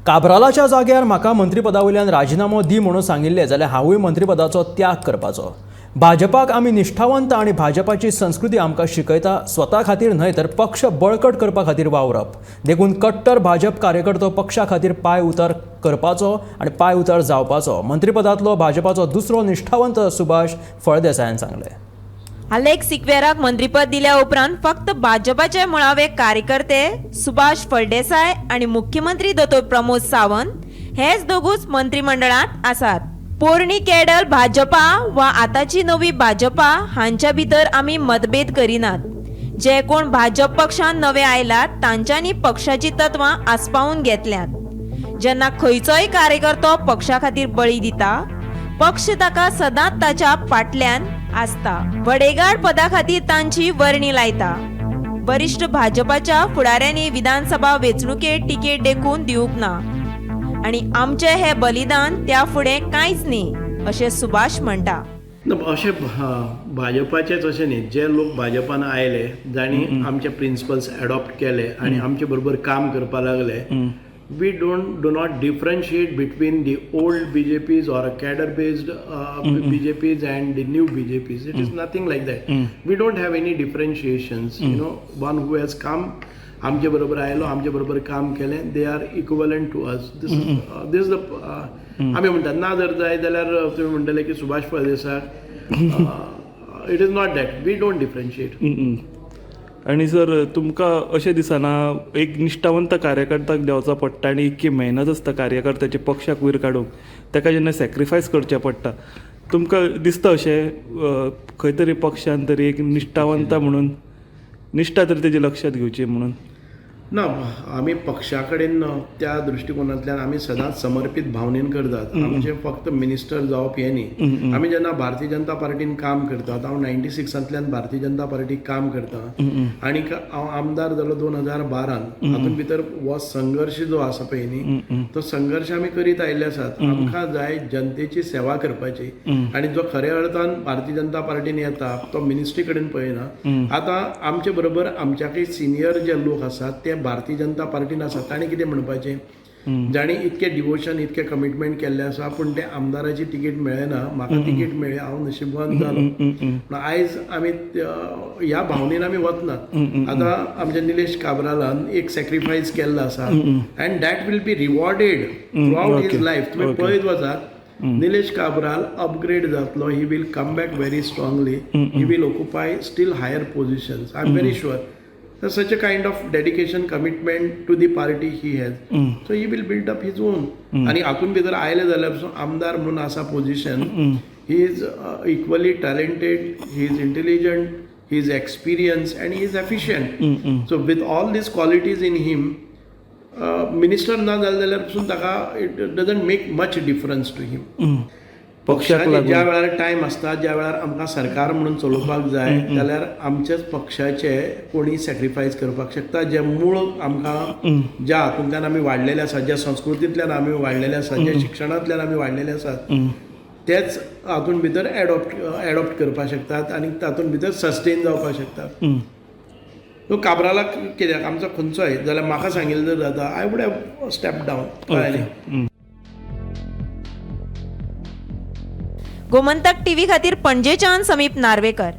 काब्रालाच्या जाग्यार म्हाका मंत्रीपदा वयल्यान राजिनामो दी म्हणून सांगिल्लें जाल्यार हांवूय मंत्रीपदाचो त्याग करपाचो. भाजपाक आमी निश्ठावंत आनी भाजपाची संस्कृती आमकां शिकयता स्वता खातीर न्हय तर पक्ष बळकट करपा खातीर वावरप. देखून कट्टर भाजप कार्यकर्तो पक्षा खातीर पांय उतर करपाचो आनी पांय उतर जावपाचो, मंत्रीपदांतलो भाजपाचो दुसरो निश्ठावंत सुभाष फळदेसायान सांगलें. आलेक्स सिक्वेराक मंत्रीपद दिल्या उपरांत फक्त भाजपाचे मुळावे कार्यकर्ते सुभाष फळदेसाय आनी मुख्यमंत्री दोतोर प्रमोद सावंत हेच दोगूच मंत्रिमंडळांत आसात. पोरणी कॅडल भाजपा वा आतांची नवी भाजपा हांच्या भितर आमी मतभेद करिनात. जे कोण भाजप पक्षांत नवे आयलात तांच्यांनी पक्षाची तत्वां आस्पावून घेतल्यात. जेन्ना खंयचोय कार्यकर्तो पक्षा खातीर बळी दिता, पक्ष ताका सदांच ताच्या फाटल्यान आसता. वडेगाड पदा खातीर तांची वर्णी लायता. वरिश्ठ भाजपाच्या फुडाऱ्यांनी विधानसभा वेंचणुकेत तिकेट देखून दिवंक ना आनी आमचें हें बलिदान त्या फुडें कांयच न्ही अशें सुभाष म्हणटा. ना, अशें भाजपाचेच अशें न्ही, जे लोक भाजपान आयले जांणी आमचे प्रिंसिपल्स एडॉप्ट केले आनी आमचे बरोबर काम करपाक लागले, we do not differentiate between the old BJPs or cadre based BJPs and the new BJPs. It is nothing like that. We don't have any differentiations. One who has come, आमचे बरोबर आयलो, आमचे बरोबर काम केलें, they are equivalent to us. This the आमी म्हणटात ना, जर जाय जाल्यार तुमी म्हणटले की Subhash Phaldesai, it is not that. We don't differentiate. आनी सर, तुमकां अशें दिसना एक निश्ठावंत कार्यकर्त्याक देंवचो पडटा आनी इतकी मेहनत आसता कार्यकर्त्याची पक्षाक वयर काडूंक, ताका जेन्ना सॅक्रिफायस करचें पडटा, तुमकां दिसता अशें खंय तरी पक्षान तरी एक निश्ठावंत म्हणून निश्ठा तरी तेजी लक्षात घेवची म्हणून? ना, आमी पक्षा कडेन त्या दृश्टिकोनांतल्यान आमी सदांच समर्पीत भावनेन करतात. आमचें फक्त मिनिस्टर जावप हें न्ही. आमी जेन्ना भारतीय जनता पार्टीन काम करतात, हांव 96 तांतल्यान भारतीय जनता पार्टीक काम करता आनी हांव आमदार जालो 2012न. हातूंत भितर हो संघर्श जो आसा पळय न्ही, तो संघर्श आमी करीत आयिल्ले आसात. आमकां जाय जनतेची सेवा करपाची आनी जो खऱ्या अर्थान भारतीय जनता पार्टीन येता तो मिनिस्ट्री कडेन पळयना. आतां आमचे बरोबर आमच्याकय सिनियर जे लोक आसात ते भारतीय जनता पार्टीन आसात, तांणी कितें म्हणपाचें? जांणी इतकें डिवोशन, इतकें कमिटमेंट केल्लें आसा, पूण ते आमदाराची तिकेट मेळना, म्हाका तिकेट मेळ्ळी, हांव नशिबवान जालो. पूण आयज आमी ह्या भावनेन आमी वचनात. आतां आमच्या निलेश काब्रालान एक सॅक्रिफायस केल्लो आसा and that will be rewarded throughout his life. तुमी पळयत वचात, निलेश काब्राल अपग्रेड जातलो. He will come back very strongly. He will occupy still higher positions, I am very sure. Such a kind of dedication, commitment to the party he has, so he will build up his own. आनी हातून भितर आयले जाल्यार पसून आमदार म्हणून आसा position, he is equally talented, he is intelligent, he is experienced and he is efficient. So with all these qualities in him, minister ना जालें जाल्यार पसून ताका it doesn't make much difference to him. पक्षाक पक्षाचे ज्या लागून वेळार टायम आसता, ज्या वेळार आमकां सरकार म्हणून चलोवपाक जाय जाल्यार आमच्याच पक्षाचे कोणी सॅक्रिफायस करपाक शकता. जे मूळ आमकां ज्या हातूंतल्यान आमी वाडलेले आसा, ज्या संस्कृतींतल्यान आमी वाडलेले आसा, ज्या शिक्षणांतल्यान आमी वाडलेले आसात, तेच हातूंत भितर एडॉप्ट करपाक शकतात आनी तातूंत भितर सस्टेन जावपाक शकतात. सो काब्रालाक कित्याक, आमचो खंयचोय जाल्यार म्हाका सांगिल्लें जर जाता, I would have step down, कळ्ळें न्ही? गोमंतक टीव्ही खातीर पणजेच्यान समीप नार्वेकर.